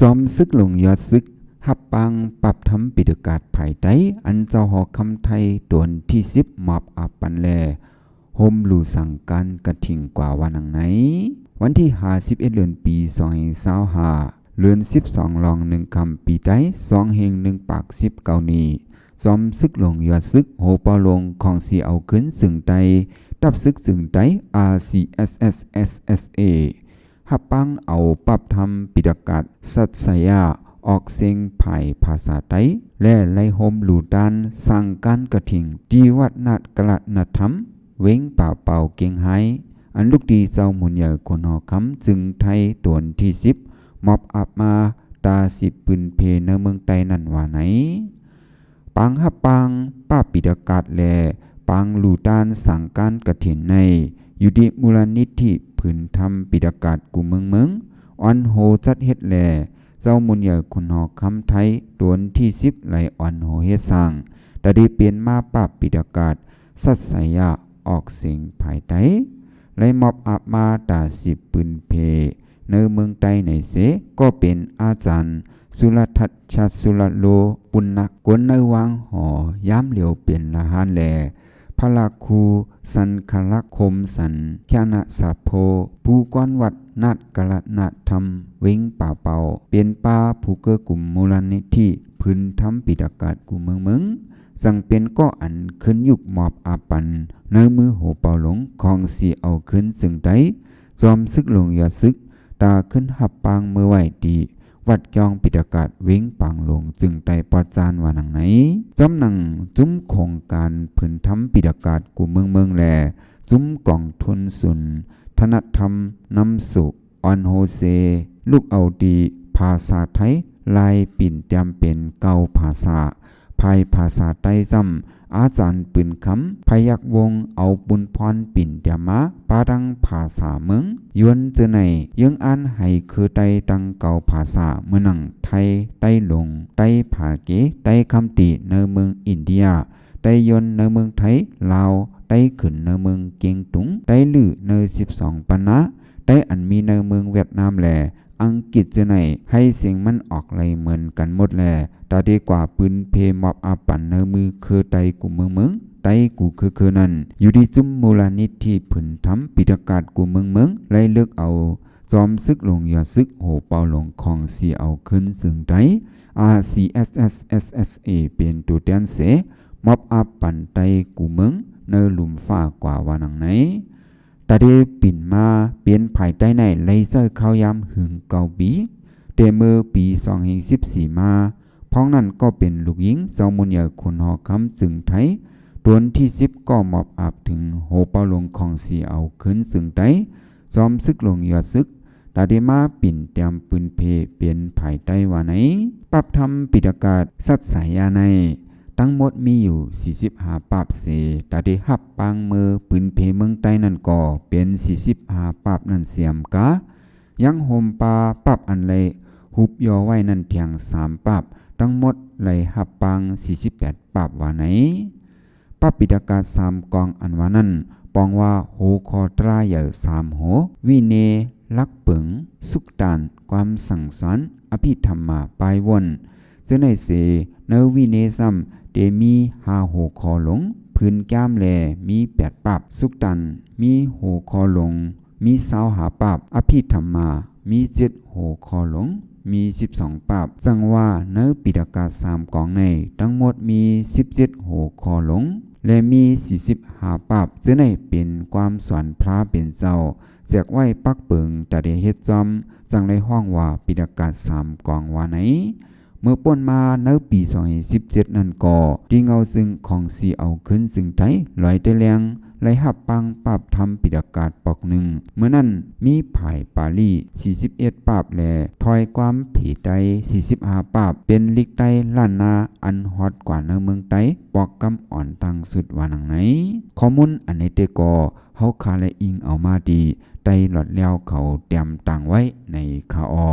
ຈອມຊຶກຫຼວງຍອດຊຶກ ຮັບປາງປັບທຳປິດກາດພາຍໃຕ້ ອັນເຈົ້າຫໍຄຳໄທ ຕົວທີສິບ ມອບອາບປັນ ແລະ ໂຮມຫຼູສັງການກະຖິງ ກວ່າວ່າໜັງໃນ. ວັນທີຫ້າ ສິບເອັດ ເດືອນ ປີ ສອງພັນຊາວຫ້າ ເດືອນສິບສອງ ລອງໜຶ່ງຄ່ຳ ປີໄຕ ສອງເຮງໜຶ່ງປາກສິບເກົ້ານີ້ ຈອມຊຶກຫຼວງຍອດຊຶກ ໂຫເປົ່າຫຼວງຂອງສີເອົາຄືນເຊິ່ງໄຕ ທັບຊຶກເຊິ່ງໄຕ ອາ ຊີ ເອສ ເອສ ເອສ ເອສ ເອ ຮັບປາງເອົາປັບທຳປິດກາດສັດໄຊຍະ ອອກສຽງພາຍພາສາໄຕ ແລະ ໄລ່ໂຮມຫຼູຕານສັງການກະຖິງ ທີ່ວັດນາດກະລະນາດທຳ ເວັງປາເປົ່າ ກຽງໄຮ ອັນລູກຕີເຈົ້າມູນໃຫຍ່ຂຸນຫໍຄຳ ເຊິ່ງໄທ ຕົວທີສິບ ມອບອາບມາຕາສິບປືນເພ ໃນເມືອງໄຕນັ້ນວ່າໃນ. ປາງຮັບປາງປະປິດກາດ ແລະ ປາງຫຼູຕານສັງການກະຖິງໃນ ຢູ່ທີ່ມູນລະນິທິພື້ນຖຳປິດກາດກູ່ເມືອງເມືອງ ອອນໂຮຈັດເຮັດ ແລະ ເຈົ້າມູນໃຫຍ່ຂຸນຫໍຄຳໄທ ຕົວທີສິບ ໄລ່ອອນໂຮເຮັດສ້າງ ຕາໄດ້ປ່ຽນມາປະປິດກາດ ສັດໄຊຍະ ອອກສຽງພາຍໃຕ້ ໄລ່ມອບອາບມາຕາສິບປືນເພ ໃນເມືອງໄຕໃນເສ ກໍເປັນອາຈານ ສຸລະທັດ ຊະສຸລະໂລ ປຸນນັກ ກົນໃນວາງຫໍ ຍາມຫຼຽວເປັນລະຫານ ແລະ ພະລາຄູ ສັນຄະລັກ ຄົມສັນ ຄະນະສະໂພ ຜູ້ກວານວັດນາດກະລະນາດທຳ ເວັງປາເປົ່າ ເປັນປະຜູ້ເກື້ອກຸມມູນລະນິທິ ພື້ນຖຳປິດກາດກູ່ເມືອງເມືອງ ຈັ່ງເປັນກໍອັນຂຶ້ນຍຸກມອບອາບປັນ ໃນມືໂຫເປົ່າຫຼວງຂອງສີເອົາຄືນເຊິ່ງໄຕ ຈອມຊຶກຫຼວງຍອດຊຶກ ຕາຂຶ້ນຮັບປາງເມືອໄວ້ທີ່ ວັດກຽງປິດກາດ ເວັງປາງຫຼວງ ເຊິ່ງໄຕປອດຈານວ່າໜັງໃນ. ຈອມໜັງຈຸ້ມໂຄງການພື້ນຖຳປິດກາດກູ່ເມືອງເມືອງ ແລະ ຈຸ້ມກອງທຶນສູນທະນະທຳນຳໂຊກ ອອນໂຮເຊ ລຸກເອົາທີ່ພາສາໄທ ລາຍປິ່ນຕຽມເປັນເກົ້າພາສາ ພາຍພາສາໄຕຊ້ຳ ອາຈານປືນຄຳ ພະຍັກວົງ ເອົາບຸນພອນປິ່ນຕຽມມາ ປະທັງພາສາເມືອງ ຢວນ ເຈີໄນ ເຍືອງອ່ານໃຫ້ຄືໄຕທັງເກົ້າພາສາ ເໝືອນໜັງ ໄທ ໄຕຫຼົງ ໄຕຜາເກ ໄຕຄຳຕີ ໃນເມືອງອິນເດຍ ໄຕຢວນ ໃນເມືອງໄທ ລາວ ໄຕຂຶ້ນ ໃນເມືອງກຽງຕຸງ ໄຕລື ໃນສິບສອງປະນາ ໄຕອັນມີໃນເມືອງຫວຽດນາມ ແລະ ອັງກິດເຈີໄນ ໃຫ້ສຽງມັນອອກໄລ່ເໝືອນກັນໝົດ ແລະ ຕາເດກວ່າປືນເພມອບອາບປັນໃນມືເຄືໄຕກູ່ເມືອງເມືອງ ໄຕກູ່ເຄືເຄີນັ້ນ ຢູ່ທີ່ຈຸ້ມມູນລະນິທິພື້ນຖຳປິດກາດກູ່ເມືອງເມືອງ ໄລ່ເລືອກເອົາ ຈອມຊຶກຫຼວງຍອດຊຶກ ໂຫເປົ່າຫຼວງຂອງສີເອົາຄືນເຊິ່ງໄຕ ອາ ຊີ ເອສ ເອສ ເອສ ເອສ ເອ ເປັນໂຕແທນເສ ມອບອາບປັນໄຕກູ່ເມືອງ ໃນຫຼຸມຟ້າກວ່າວ່າໜັງໃນ. ຕາເດປິ່ນມາເປັນພາຍໃຕ້ໃນໄລຍະເວລາຍາວຫຶງເກົ້າປີ ແຕ່ເມື່ອປີສອງເຮງສິບສີ່ມາ ພ້ອມນັ້ນກໍເປັນລູກຍິງເຈົ້າມູນໃຫຍ່ຂຸນຫໍຄຳເຊິ່ງໄທ ຕົວທີສິບ ກໍມອບອາບເຖິງໂຫເປົ່າຫຼວງຂອງສີເອົາຄືນເຊິ່ງໄຕ ຈອມຊຶກຫຼວງຍອດຊຶກ ຕາໄດ້ມາປິ່ນຕຽມປືນເພເປັນພາຍໃຕ້ວ່າໃນ. ປັບທຳປິດກາດສັດໄຊຍະໃນ ທັງໝົດມີຢູ່ສີ່ສິບຫ້າປັບເສ ຕາໄດ້ຮັບປາງເມືອປືນເພເມືອງໃຕ້ນັ້ນກໍເປັນສີ່ສິບຫ້າປັບນັ້ນສຽມກາ ຍັງໂຮມປະປັບອັນໄລຮູບຍໍໄວ້ນັ້ນທຽງສາມປັບ ທັງໝົດໄລຮັບປາງສີ່ສິບແປດປັບວ່າໃນ. ປະປິດກາດສາມກອງອັນວ່ານັ້ນ ປອງວ່າຫົວຂໍ້ຕາໃຫຍ່ສາມຫົວ ວິເນ ຫຼັກເປິງ ສຸກຕານ ຄວາມສັ່ງສອນ ອະພິທຳມາ ປາຍວົນ ເຊິ່ງໃນເສ ໃນວິເນຊ້ຳ ເຕມີຫ້າຫົວຂໍ້ຫຼົງ ພື້ນກາມແລມີແປດປັບ ສຸກຕານ ມີຫົວຂໍ້ຫຼົງ ມີຊາວຫ້າປັບ ອະພິທຳມາ ມີເຈັດຫົວຂໍ້ຫຼົງ ມີສິບສອງປັບ ຈັ່ງວ່າໃນປິດກາດສາມກອງໃນ ທັງໝົດມີສິບເຈັດຫົວຂໍ້ຫຼົງ ແລະ ມີສີ່ສິບຫ້າປັບ ເຊິ່ງໃນເປັນຄວາມສອນພຣະເປັນເຈົ້າ ແຈກໄວ້ປັກເປິງ ຕາໄດ້ເຮັດຈ້ອມ ຈັ່ງໄດ້ຮ້ອງວ່າປິດກາດສາມກອງວ່າໃນ. ເມື່ອປົນມາໃນປີສອງເຮງສິບເຈັດນັ້ນກໍ ທີ່ເງົາຊຶງຂອງສີເອົາຄືນເຊິ່ງໄທ ລອຍແຕ່ແລງ ໄດ້ຮັບປາງປັບທຳປິດກາດປອກໜຶ່ງ ເມື່ອນັ້ນມີພາຍປາລີສີ່ສິບເອັດປັບ ແລະ ຖ້ອຍຄວາມເພໄຕສີ່ສິບຫ້າປັບ ເປັນລິກໄຕລ້ານນາ ອັນຮອດກວ່າໃນເມືອງໄຕ ປອກກຳອ່ອນຕ່າງສຸດວ່າໜັງໃນ. ຂໍ້ມູນອັນໃນແຕ່ກໍ ເຮົາຄາແລະອີງເອົາມາທີ່ໄຕລອດແລ້ວເຂົາຕຽມຕັ້ງໄວ້ໃນຄາອໍ.